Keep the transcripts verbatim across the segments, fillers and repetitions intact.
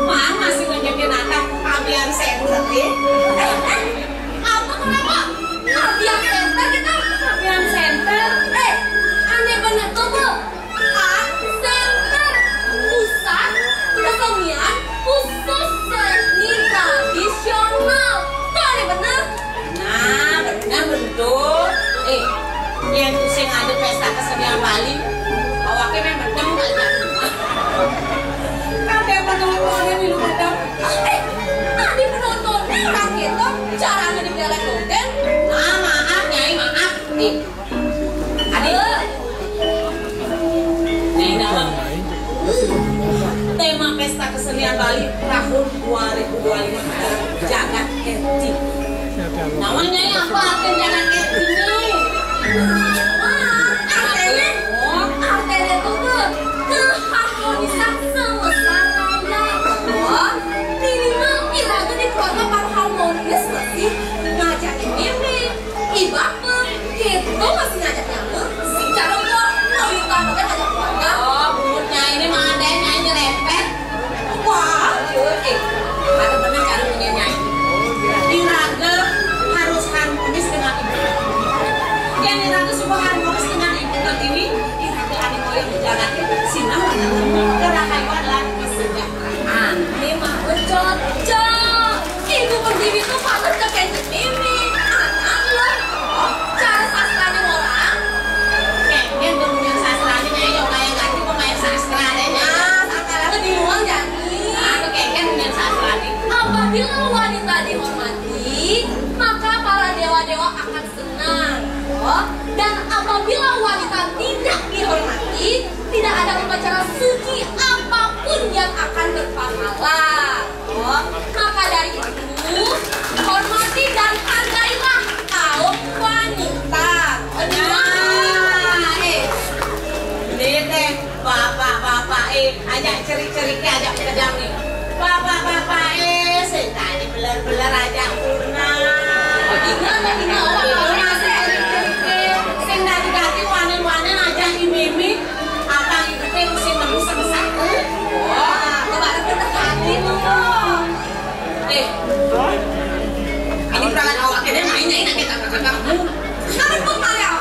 Mana sih ngajakin anak pabian center, ya? Eh, eh, apa kenapa? Pabian center kita? Pabian center? Eh, aneh bener tuh, Bu. Art center, pusat kesenian khusus seni tradisional. Tuh aneh bener. Nah, bener bentuk. Eh, yang pusing ada pesta kesenian Bali. Awaknya memang demen kali ya. Ada penontonnya di rumah dong. Eh, tadi penontonnya orang gitu, caranya dibelek dogen. Nah, maaf, Nyai, maaf. Nih, Adi. Nih, Nawang. Tema pesta kesenian Bali tahun dua ribu dua puluh lima adalah Jagat Kerti. Nawang, Nyai, apa artinya Jagat Kerti ini? Wah, artinya, artinya itu tuh keharmonisan semesta raya. Oh, minimal iraga di keluarga para harmonis masih ngajakin mimpi. Ih, baper. Gitu masih ngajak nyamuk. Si Carong kok mau yuta pakai ngajak keluarga. Oh, bungut Nyai ini mah ada Nyai nyerempet. Wah, cuy. Eh, ada bener cara punya Nyai. Iraga harus harmonis dengan ibu. Yang iraga semua harmonis dengan ibu ini, iraga ada yang mau yang dijalanin, sinau, kerahayuan, lan kesejahteraan. Ini mah cocok. Ibu Pertiwi tuh pantas ke Kenji Mimi. Anak lo, cara sastranya orang. Kengken tuh punya sastranya, Nyai, yang kayak ganti pemain sastra deh, Nyai. Nah, sastra tuh di luar jadi. Nah, tuh Kengken punya sastranya. Apabila wanita dihormati, maka para dewa-dewa akan senang. Oh, dan apabila wanita tidak dihormati, tidak ada upacara suci apapun yang akan berpahala. Oh, maka dari itu, hormati dan hargailah kaum wanita. Nah, eh, ini teh bapak-bapak, eh, ajak cerik-cerik, ajak kedang nih. Bapak-bapak, eh, sing tadi beler-beler ajak purna. Ingat, ingat, orang-orang masih cerik-cerik, eh. Sing tadi ganti wanen-wanen ajak imimi. Apa itu teh musim nemu sama satu? Wah, kemarin bener hati tuh. Eh, ini perangkat awak ini main, ini kita kakak kamu. Sekarang pun malah.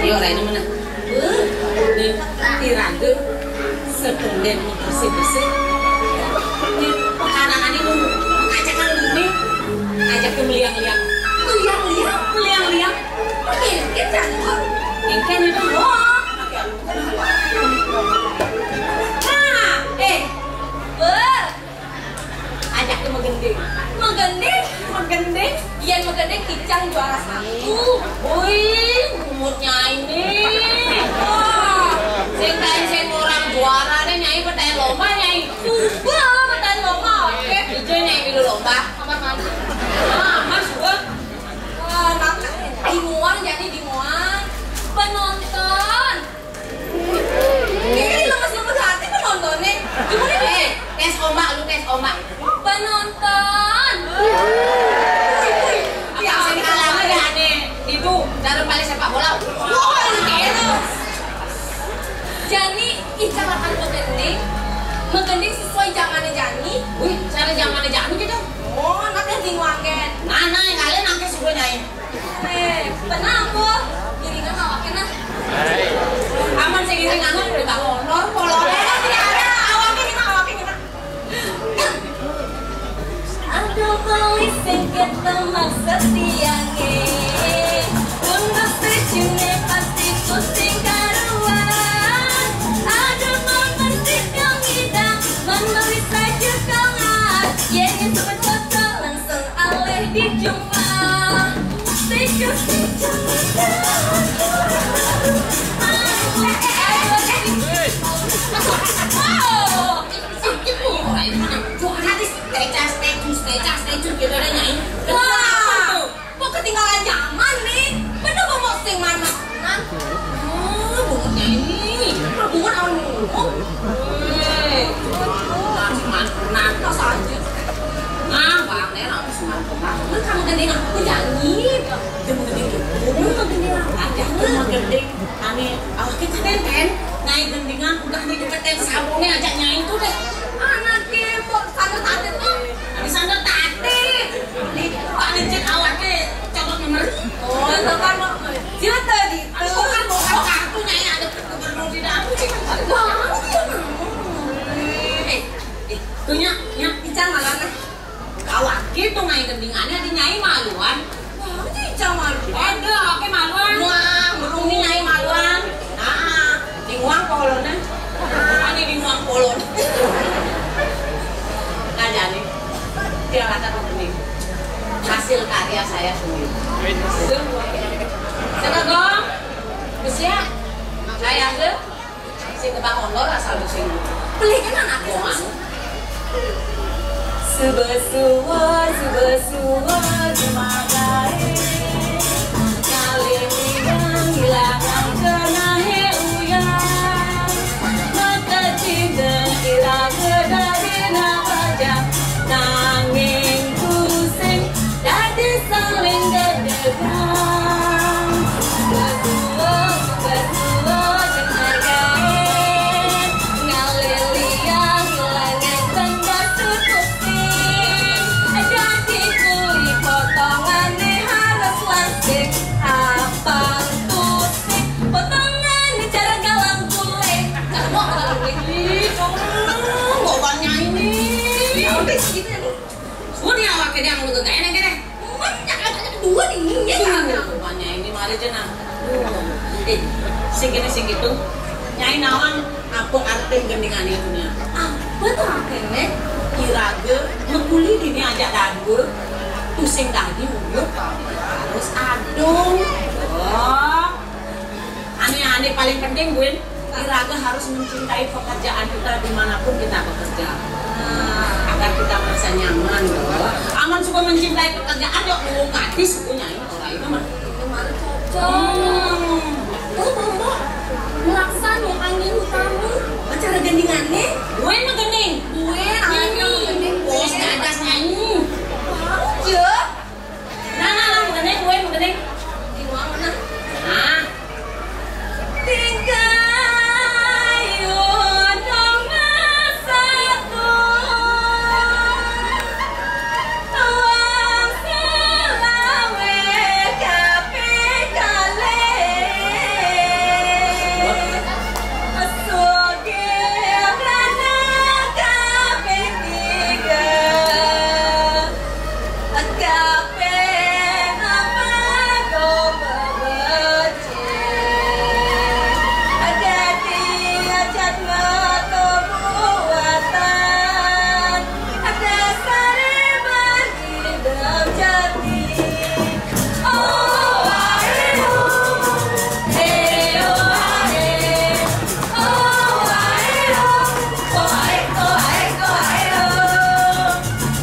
Ayo, Rai, ini mana? Eh, ini tirade setunden bersih-bersih. Ini pekarangan ini mengkacakan bumi. Ajak ke meliang-liang. Meliang-liang? Meliang-liang. Oke, kita kok. Ini kan itu. Wah. Nah, eh. Wah. Ajak ke megending. Megending? Megending? Iya, megending kicang juara satu. Wih, umurnya ini. Wah, sing kain sing orang juara deh, Nyai, pertanyaan lomba, Nyai. Coba pertanyaan lomba, oke. Ijo, Nyai, dulu lomba. Apa, Mas? Ah, Mas, gua. Wah, nanti di muang, jadi di muang. Penonton. Ini lemes-lemes hati penontonnya. Gimana nih? Eh, tes ombak, lu tes ombak. Penonton. Yang sing kalah ada ane itu dalam balik sepak bola. Oh, gitu. Jani, ih, cara kan megending. Megending sesuai zamannya Jani. Wih, cara zamannya Jani gitu. Oh, nanti yang tinggalkan. Nah, nah, yang kalian nanti suruh Nyai. Eh, tenang, Bu. Iringan awaknya, nah. Aman sih, iringan, udah bangun. Normal, normal. Eh, tidak ada. Awaknya kita, awaknya kita. Aduh, kulis sing ketemu setiange. Pundus tecune pasti pusing karuan. Aduh, mau mesti kau ngidang, menurut saja kau ngat. Ye, ini sebut foto langsung. Aleh dijumpa. Sejuk, sejuk, sejuk. Wow. Itu, itu, itu, orang itu mana? Tuh, ada di status, status, status, status, gitu ada, Nyai. Wah, kok ketinggalan zaman nih? Bener mau sing mana? Nah, oh, bungut Nyai. Bungut awan bungut. Eh, bungut awan bungut. Nah, nah, nah, saja. Nah, Bang, nih, nah, semua Bang. Nah, kamu gede, nah, aku janji. Dia mau gede gitu. Dia mau gede, nah, ada tuh mau gede. Ane, awak kita kan, kan? Nah, Nyai gendingan udah nih deket yang sabunnya aja nyai tuh deh. Anak kok sandal tadi tuh. Ada sandal tadi. Nih, paling cek awake cocok nomor. Oh, itu kan mau. Sila tadi tuh. Bukan, bukan kartu nyai ada gubernur di dalam sih. Wah, eh, eh, tuh nya, nya, Ica malah nah. Awake tuh nyai gendingannya di nyai maluan. Wah, itu Ica maluan. Ada, awake maluan. Wah, beruni nyai maluan. Nah, di nguang polona. Ada di nguang polona. Nah, jadi, dia kata begini. Hasil karya saya sendiri. Sudah, gua. Sudah, gua. Terus ya, saya tuh. Sing kebang ondor asal sing. Pelihnya kan aku. Wah. Subesua, subesua, jemagae. Kali ini hilangan kenahe uyah. Mata cinta kira kedari nak baca. Nanging pusing, dadi saling gedegan. Besuwuk, besuwuk, jemagae. Ngalih liang, langit tengah tutup sing. Dadi kulit potongane harus lasing. Apa tuh sing? Potongane cara galang kulit. Cara mau galang kulit. Ih, coba. Bawaannya ini. Ya, udah segitu ya, Bu. Suwun ya awake dhewe ngono kene kene. Banyak aja dua nih, ya. Iya, rupanya ini mari jenang. Eh, sing kene sing gitu. Nyai nawang apa arti gendingan itu nya? Apa tuh artinya? Iraga mekuli dini aja dagul. Tusing dadi uyut harus adung. Oh. Ane-ane paling penting, Win, Iraga harus mencintai pekerjaan kita dimanapun kita bekerja. Agar kita merasa nyaman, loh. Aman suka mencintai pekerjaan, ya, umum mati suku nyai, orang itu mah. Itu malah cocok. Hmm. Tuh, Mbok. Melaksan yang angin utama. Acara gendingannya? Gue mah gending. Gue, angin gending. Bos, gagas nyanyi. Aja. Nah, nah, nah, mengenai gue, mengenai. Di ruang mana? Nah. Tingkah nomor satu. Tuang selawe kape kale. Sugih anak kape tiga. Kabeh amarga bebecik. Dadi ajat metu buatan. Dasare mari dam jati. Oh, ae, oh. Eh, oh, ae. Oh, ae, oh. Oh, ae, oh, ae, oh, ae, oh.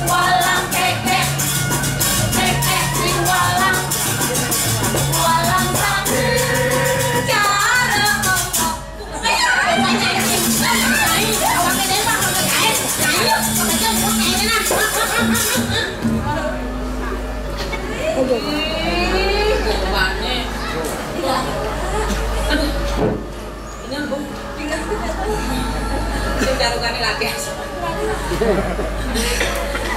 Walang kekek, kekek sing walang, walang satu cara ngomong. Ayo, ayo, ayo, ayo, ayo, ayo, ayo, ayo, ayo. Aduh. Ingat, Bu. Ingat, Bu. Sing carukane lagi.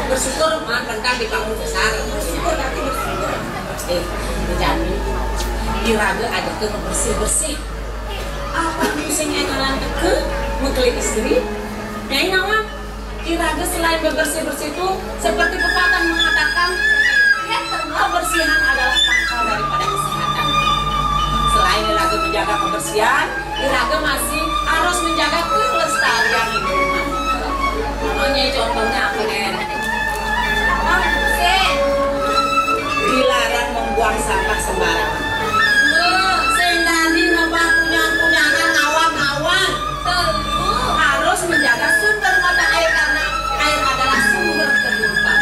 Bersyukur man pentang di panggung besar. Bersyukur nanti bersyukur. Eh, jadi iraga ada ke bersih-bersih. Apa musim engalan teke mengkeli istri? Nyai nawang. Iraga selain bebersih-bersih itu, seperti pepatah mengatakan, kebersihan adalah pangkal daripada kesehatan. Selain iraga menjaga kebersihan, iraga masih harus menjaga kelestarian lingkungan. Contohnya, contohnya apa, En? Dilarang membuang sampah sembarangan. Sing dadi ngepah punyan-punyanan ngawang-ngawang. Harus menjaga sumber mata air karena air adalah sumber kehidupan.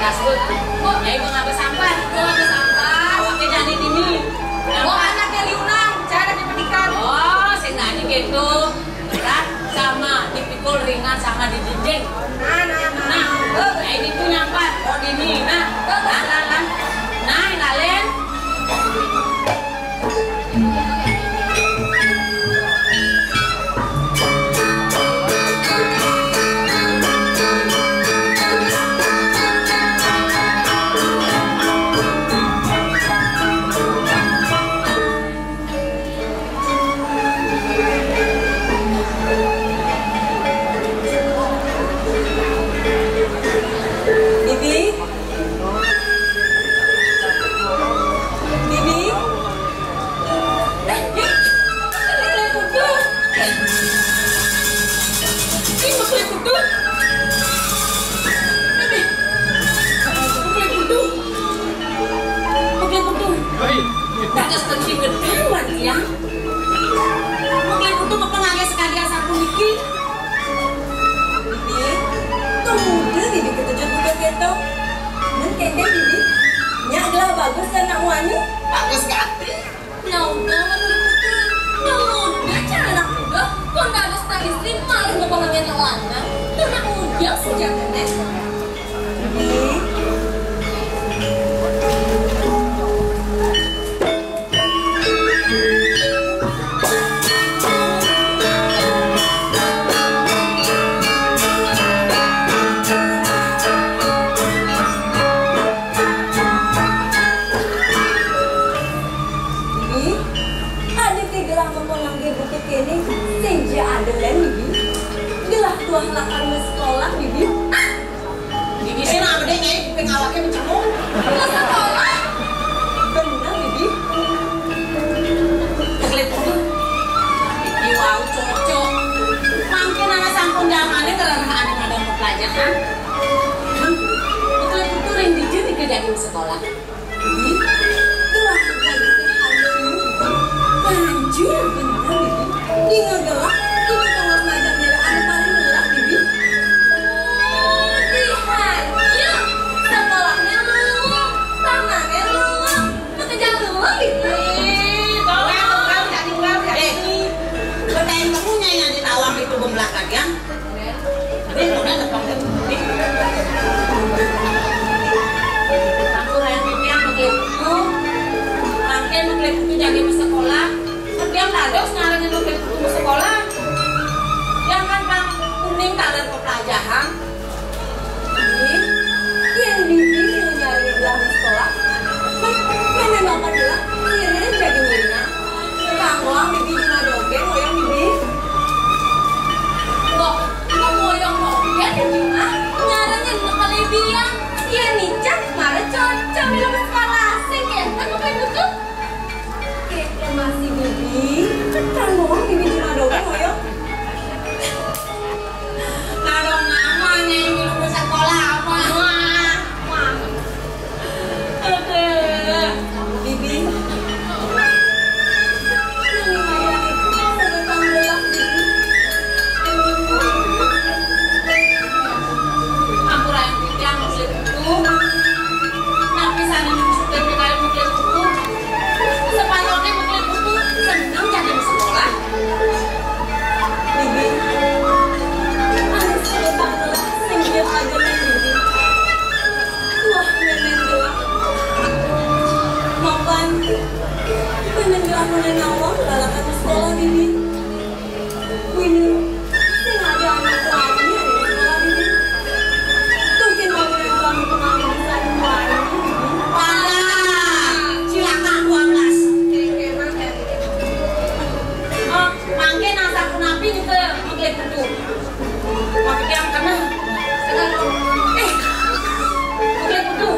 Kasut. Nyai mau ngabas sampah. Mau ngabas sampah. Awaknya jani dini. Mau anak yang liunan, cara dipedikan. Oh, sing tadi gitu. Berat sama dipikul, ringan sama dijinjing. Nah, nah, nah. Nah, eh, ini tuh nyampat. Oh, dini. Nah, nah, nah, nah. Nah, kalian. Bibi? Bibi? Eh, eh, Bekle Putu. Ih, Bekle Putu. Bibi. Bekle Putu. Bekle Putu. Dados ten sing gedhe, Wan, ya. Bekle Putu mepengake sekali sapu niki. Bibi, tumuda Bibi ketujuh buka keto. Men kengken Bibi, nyak gelah bagus kan nak wani? Bagus gati. Nah, udah, Bekle Putu. Nah, udah, cara anak muda. Kok ndak ada stang istri, malah mau pamer lanang. Tuh, nak muda sejatine. Bibi, ade ke gelah mengkolang ke buku kene, sing ja ada len, Bibi. Gelah tuah lakar sekolah, Bibi. Bibi sing apa deh, Nyai, kuping awake mencengong. Ke sekolah? Bener, Bibi. Tekelit dulu. Bibi wau cocok. Mangkin anak sampun jamane ngerana anak ada pelajaran. Tekelit dulu ring dije nike jagi sekolah. Bibi, gelah jagi Dihayu, Bibi. Banjur bener, Bibi. Dina gelah, dina tongos belajar dari anu paling gelah, Bibi. Oh, Dihayu. Sekolahnya luwung, tamannya luwung, pekerjaan luwung, Bibi. Ih, tolong. Luwung, luwung, jadi luwung, jadi. Eh, beteng temu Nyai Adi Tawang itu gemblak lagi, ya. Ampura yang titiang Bekle Putu, mangkin Bekle Putu jagi sekolah, setiap dados ngarengin Bekle Putu sekolah. Yang kan pang kuning taler pepelajahan. Ih, yang Bibi yang nyari gelah sekolah. Meh, meh, meh, makan gelah, sirine jagi ngiringan. Kang Wang, Bibi cuma dogeng, hoyong Bibi. Kok, kok hoyong dogeng, Bibi mah? Ngarannya nekale biang. Iya, nicak, mara cocok, minum sekolah, sing kenten, apa itu tuh? Kayak masih Bibi. Kang Wang, Bibi cuma dogeng, hoyong. Karo mama ning guru sekolah apa? Wah, wah. Aduh. Bibi. Nang Maya itu sebatang gelah, Bibi. Ampura yang titiang Bekle Putu. Tapi sana nyusul dari kayu Bekle Putu. Sepatutnya Bekle Putu seneng jadi sekolah. Bibi, anu sebatang gelah sing dia ajaran, Bibi. Wah, menen gelah. Mapan, menen gelah menen nawang lalakan sekolah, Bibi. Wini, sing ada anak wani ada di sekolah, Bibi. Mungkin mau menen gelah untuk ngambil bisa wani, Bibi. Wah, cilaka dua belas. Oh, mangke nang sapunapi nyekel Bekle Putu. Maksudnya yang kena. Eh, Bekle Putu.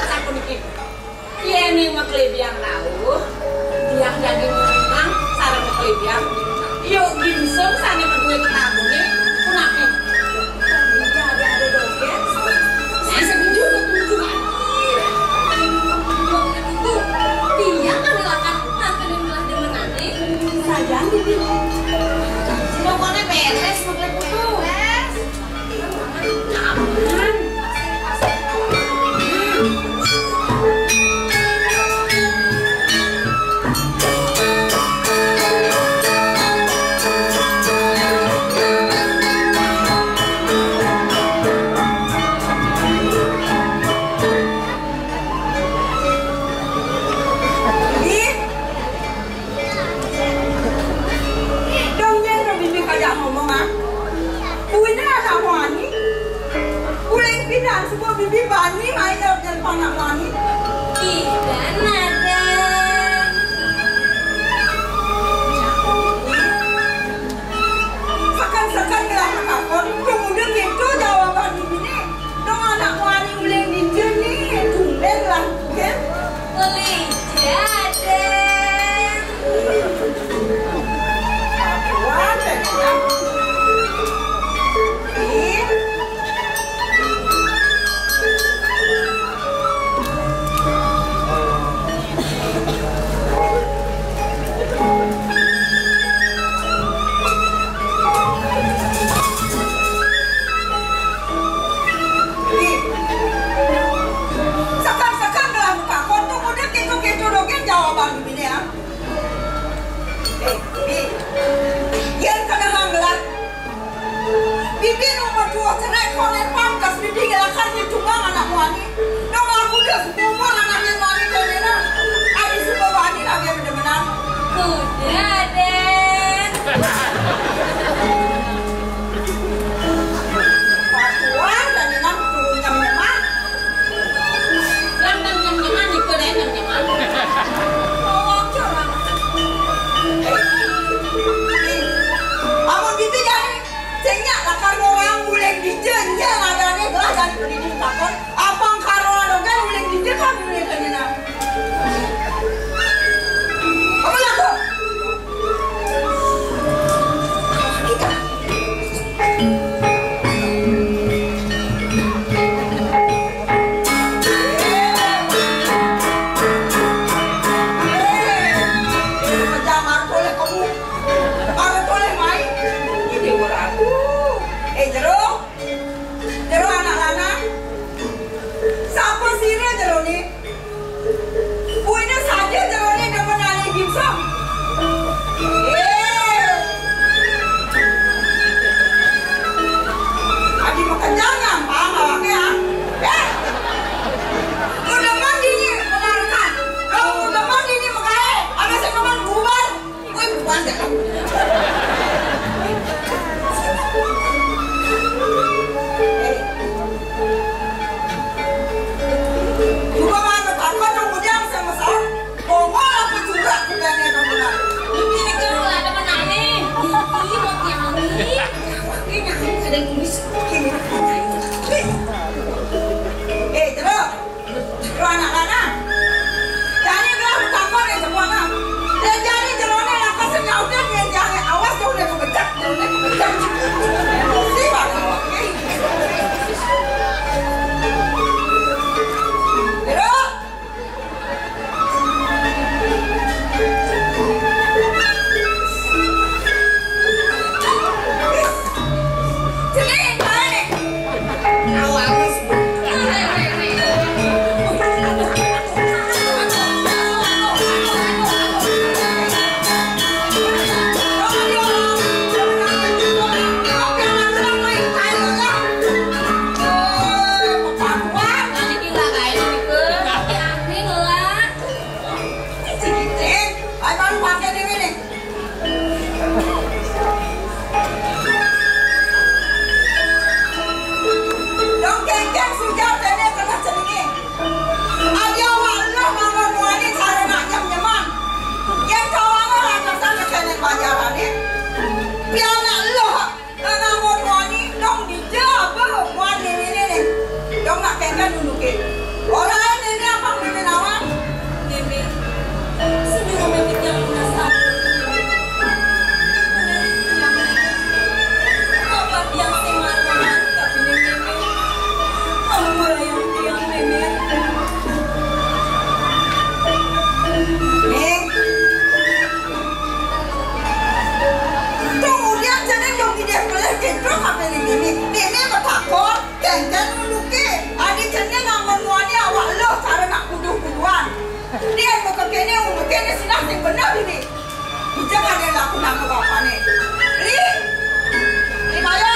Sapuniki. Yene Bekle Biang rauh, tiang jagi ngundang sareng Bekle Biang. Yuk ginsung sane maduwe ketabune, punapi? Iya, ada, ada dogen. Saya setuju, setuju. Itu, tiang anu lakat, lakat yang telah demenane. Sajan, Bibi. Pokoknya beres, Bekle Putu. Aman. Suba bibi bani mai nyelpan anak mani. Ih, dan ada. Sakan-sakan gelah matakon, kemudian gitu jawaban bibi ni. Dong anak mani uling dija ni, tumben lah, kan? Uling dija, Dek. Wah, Dek, ya. Ih. Sakan-sakan gelah matakon tu, udah ketu-ketu dogén jawaban bibi ni, ah. Eh, bibi. Yén kena hang gelah. Bibi nu metuh cerai ko lepang kas bibi gelakan ni tunggang anak muani. Dong aku dah seumur anak yang mani kau ni nah. Adi suba bani lagi bedemenan. Kuda, Dek. Patuan dan nang turun nyam-nyaman. Lan nyam-nyaman, iko deh nyam-nyaman. Awak curang. Amun gitu jani, cék nyak lakar ngorang uling dija, nya adané gelah jani pendidik takon. Apang karo dogén uling dija kan uling dija nah. Apa laku? Eh, Jero, Jero anak lanang. Sapa sira Jero ni? Buina saja Jero ni demen alih gipsum. Eh. Adi makejang gampang awake, ah. Eh. Lu demen dini menarikan. Lu demen dini megae. Ada sing demen bubar. Woi, bubar dah. Eh. Juga mana takut dong, bujang sama salah. Bongol apa juga kudanya dong, benar. Ini kalau ada menane. Ini mau tiang ini. Ini ada yang ngisi. Ini. Eh, terus. Jero anak lanang. Jani gelah matakon ring sepuhné. Dadi jani jeroné lakas nyautin yén jani awas dong deh kebecek, dong deh kebecek. Emosi banget. Jero. Dong kénkén sujat kéné keneh ceningé. Adi awak eluh manggon muani cara nak nyem-nyeman. Yén kawanga lakasan kéné bajarané. Pianak eluh. Anak muani dong dija apa muan méméné né. Dong nak kénkén nunduké. Ora mémé apa mémé nawang? Mémé. Senyum mémé yang lunas aku. Apa tiang sing marah tapi mémé. Ampun yang tiang mémé. Mémé. Kemudian cenah dong idih pelih kéntrong apa né Mimi. Mimi matakon, kénkén unduké. Adi cenah nganggon muani awak eluh cara nak kuduh-kuduhan. Dia muka kéné, umur kéné sinah sing bener Mimi. Ujang ada laku nama bapané. Li. Li Maya.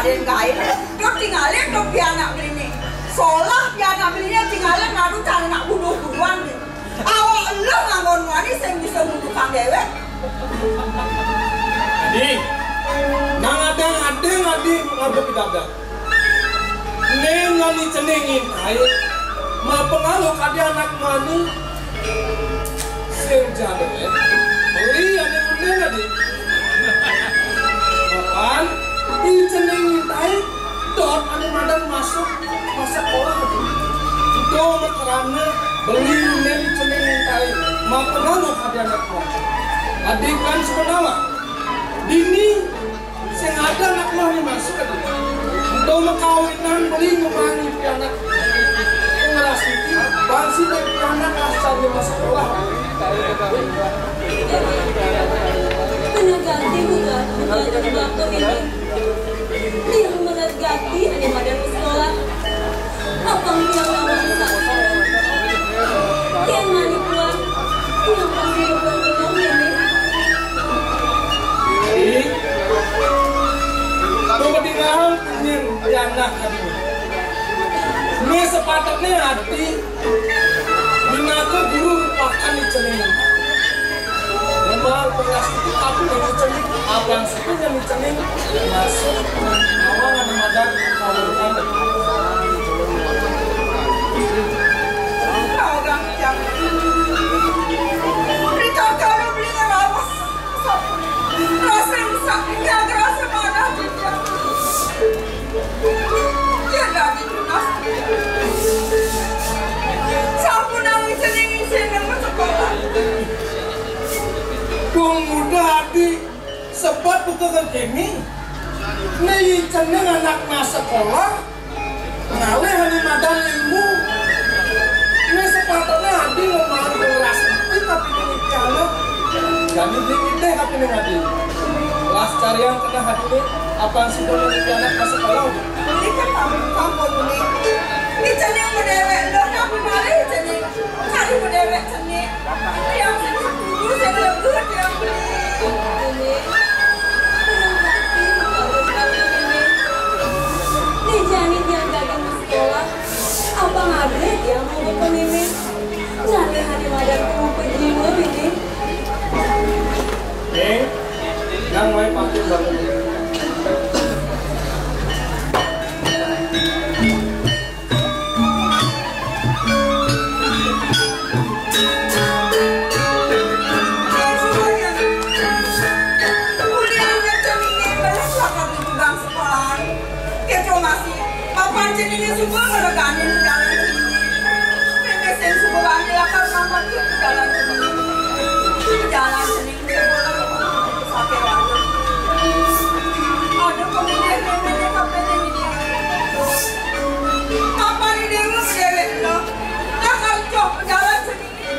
Yén gaé, terus tingalin dong pianak beliné. Solah pianak beliné tingalin ngadu cara nak bunuh buruan. Awak eluh nganggon muani sing bisa ngundukan déwék. Adi, nang ada ngadé ngadi ngadu pidabdab. Né ngan cening ngintai, mapengaruh kadé anak muani. Sing jadé, beli ané undang adi. Mapan, i cening ngintai, dot ané madan masuk masekolah adi. Ento makarana beli undang i cening ngintai, mapengaruh kadé anak muani. Adi kan semenawa. Dini Sing ada anak mah ni masuk adi. Ento makawinan beli ngemangi pianak. Ngeras iki, bangsi dek pianak lah cari masekolah. Bener ganti bukan, bukan dari bapa ini. Dia bener ganti, ada madan sekolah. Apang tiang nawang sastra. Tiang mani puang. Tiang pasti puang benung ini. Ih, tuh ketinggalan nyen pianak adi. Né sepatutné adi. Minaka guru rupakan i cening. Memang pengas itu aku yang i cening, abang situ yang i cening. Masuk nawang ané madan kawinan. Orang yang Rita kalau beli ngerawas. Rasa rusak, ya rasa marah dia. Dia lagi tunas. Sampun nang cening sing nang sekolah. Dong muda adi, sebab buka kéné. Né i cening anak na sekolah. Ngalih ané madan ilmu. Né sepatutné adi ngemari ngeras tapi tapi né pianak. Jani dia nitih tapi né adi. Las cariang kena hatiné, apang sida né pianak masuk kalau. Ini kan kampung, kampung ini. Ini cening bedéwék, dah tapi mari cening. Cari bedéwék cening. Tiang sing setuju, sing lega, tiang beli. Ini, belum ganti, bukan urusan ini. Né jani tiang kagak mau sekolah. Apang ada tiang mau buka ini. Jani hati madan mau pergi mau ini. Nih, yang mau pakai bangun. Papan ceningé suba ngeleganin jalan ceningé. Meme sing suba bani lakar ngambat ke jalan ceningé. Jalan ceningé. Ada pemilih meme kabéh ini. Apa ni dewa bedéwék lo? Lah kalau cok jalan sendiri.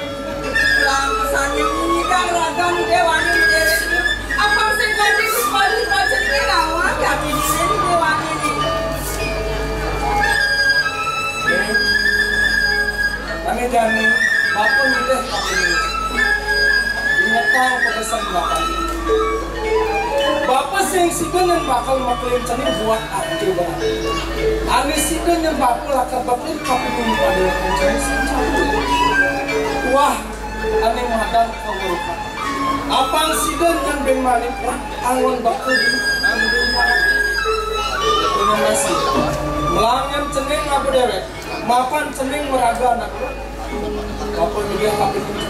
Lah, misalnya ini kan raga ni dewa ni bedéwék lo. Apa sing ganti di pagi pacar ni lawan ya ini dewa ni. Ané jani, bapa nitih kami. Ingetang pesan bapa. Bapa sing sida nyén bakal mekelin cening buat ati barang. Ané sida nyén bapa lakar bekelin kapining pada cening sing cabul. Wah, ané madan kaweruhan. Apang sida nyén ben mani prak anggon bekelin. Terima kasih. Melangin cening apa déwék? Mapan cening maraga anak. Bapa nitih kami cening.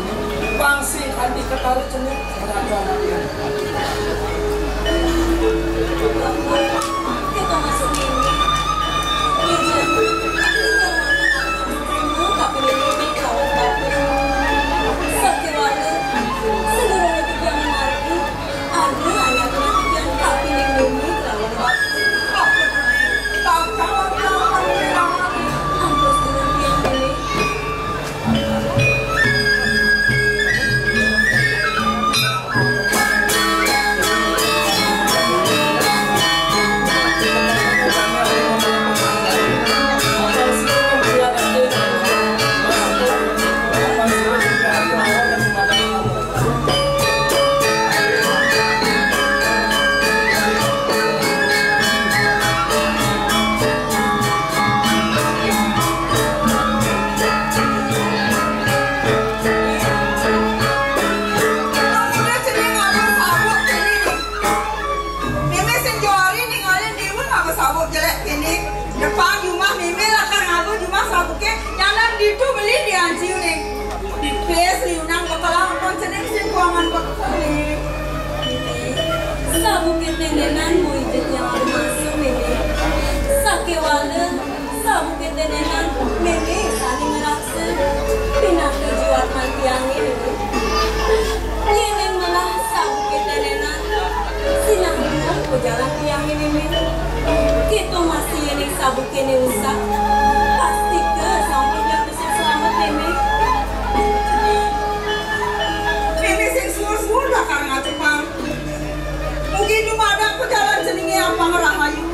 Pang sing adi ketara cening maraga anak. Kita masuk ini. Ini jam. Ini jam. Tapi ini kawan bagus. Sakti warga. Segera lagi jangan lagi. Ada anak lagi yang tapi ini kawan bagus. Apa? Tahu, tahu, tahu, tahu, tahu. Ampun, dengan yang ini. Nénan murid tiang anu masem, Mémé. Sakéwala sabuké té nénan, Mémé sané ngraksa. Pinaka jiwatman tiangé, Mémé. Yéning melah sabuké té nénan, sinah dumun pajalan tiangé, Mémé. Kéto masih yéning sabukéné usak, pastika sampun dados sing slamet, Mémé. Mémé sing suur-suur lakar ngadepang. Mugi dumadak pajalan ceningé apang rahayu.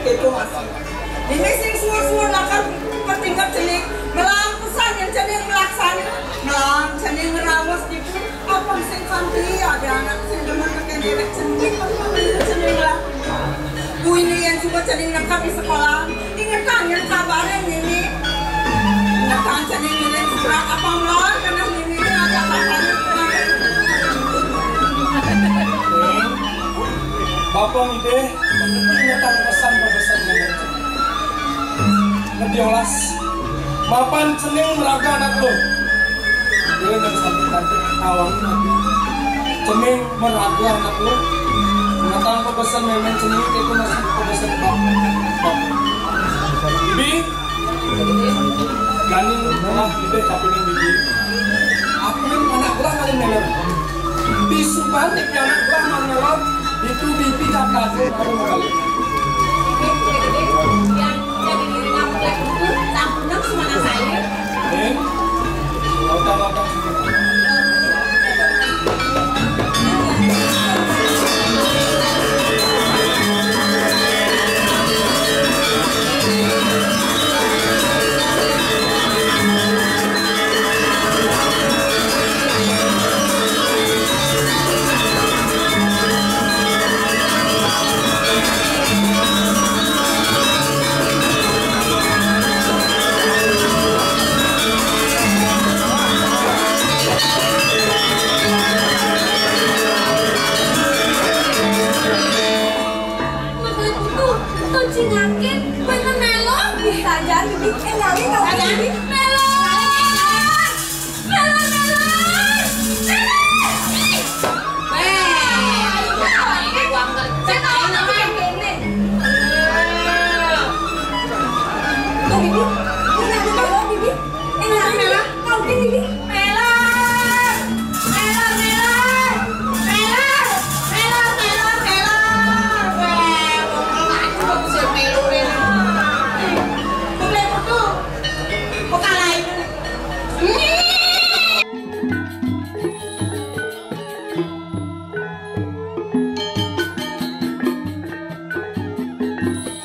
Kéto masih. Mémé sing suur-suur lakar matingkep cening, melahan pesan yén cening malaksana, melahan cening ngraos ditu, apang sing kanti ada anak sing demen tekén déwék cening, cening lah. Buina yén suba cening neked di sekolahan, ingetang yén kabarin Mémé. Ingetang cening ngirim surat apang melahan keneh Mémé ngajak papane. Bapa ngidih, ingetang pesan-pesan Mémé. Kediolas, mapan cening maraga anak luh. Dia nang sampai tadi awang tadi. Cening maraga anak luh. Ngatang pabesen mémén cening itu masih pabesen bab. Bab. Bibi, ganing lah bibi kapining bibi. Apining anak lah kali mémén. Bisukan di anak lah mangelot. Itu bibi tak kasih baru kali. Yang jadi diri ngampek itu, sampunang semana saya. Eh? Otak-otak. Makhluk itu, to cingakin, bener melo. Sajan, Bibi, énggalin kau, Bibi. Melo. Melo, melo. Melo. Wéh, ini gua ngerti. Saya tahu apa yang ini. Tuh, Bibi. Ini aku tahu, Bibi. Énggalin, Bibi. Kau, Bibi. Melo. Melo, melo. Melo. Melo, melo, melo. Wéh, wong lagi kok bisa melo, melo. Bukan itu. Bukan lain.